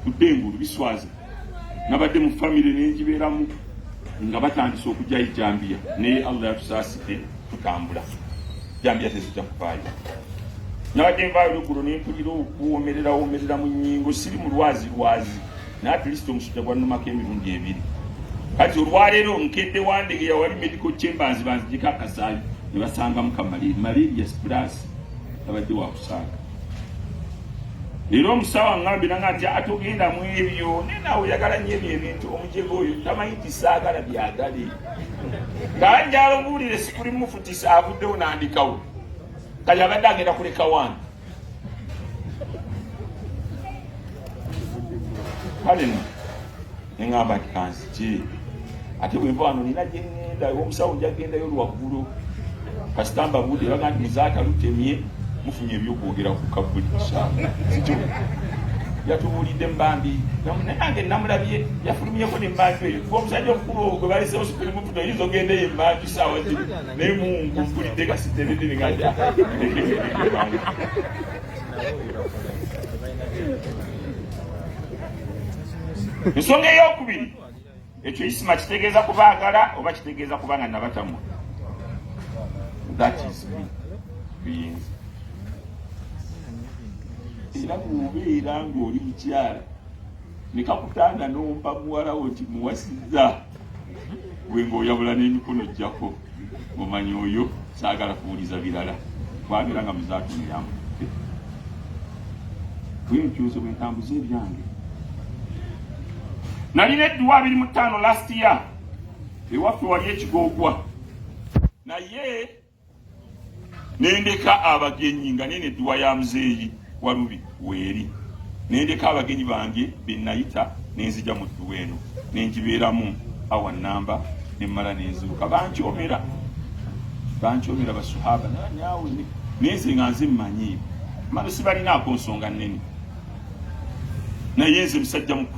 Kudde engulu biswaza. Nabadde mu famire nengibeeramu nga batandise okugyayo jambiya, naye Allah yatusaasidde tutambula, jambiya tezijja kuvaayo. Nabadde nvaayo lweggulo nempulira okuwomerera womerera mu nnyingo, siri mu lwazi lwazi, naye at least omusujja gwannumako emirundi ebiri. Kati olwaleero nkedde Wandegeya wali medical chambers, banzijeko akasaayi ne basangamu ka malaria plus abadde wakusaaga. Era omusawo aŋŋambye nanga nti atogenda mu ebyo, naye naawe oyagala nnyo ebyo ebintu. Omujega oyo tamanyi nti saagala byagale kanjala obuwulire sikuli mufutisa avuddewo nandikawo. Kati abadde agenda kuleka wani? Kale no neŋŋamba nti kanzije, ate bwenva wano nina gye ŋŋenda omusawo njagendayo lwaggulo. Kasita mbabuulire baga nti muzaata lutemye mufunye ebyokwogera ku kabuli sikyo yatubuulidde mubambi, naye nange namulabye yafulumyeko nemmanju eyo kuba omusajja omukulu ogwo gwe balesewo sikuli mufuta oyinza ogenda eyo emmanju saawa zino, naye mungu mpulidde kasiteredde nga ensonga eyokubiri. Ekyo isima kitegeeza kubaagala oba kitegeeza kubanga nabatamwa? That is me biyinza. Era bw'obeera ng'oli mukyala ne kakutanda n'ompa muwalawo nti muwasizza gwe ng'oyabula n'emikono jjako omanyi oyo saagala kuwuliza birala kwabeera nga muzaatono yamututte bwenkyuso bwentambuza ebyange. Nalina edduwa 25 last year ewaffe wali ekigoogwa, naye nendeka abagenyi nga nene edduwa ya muzeeyi Walubi weeri, nendeka abagenyi bange benayita nenzija mu dduwa eno nengibeeramu awa namba nemmala nenziruka. Bankyomera, bankyomera basuhaba nanyawe nenze nga nze mmanyi mano sibalinaako nsonga nnene, naye nze musajja mukulu.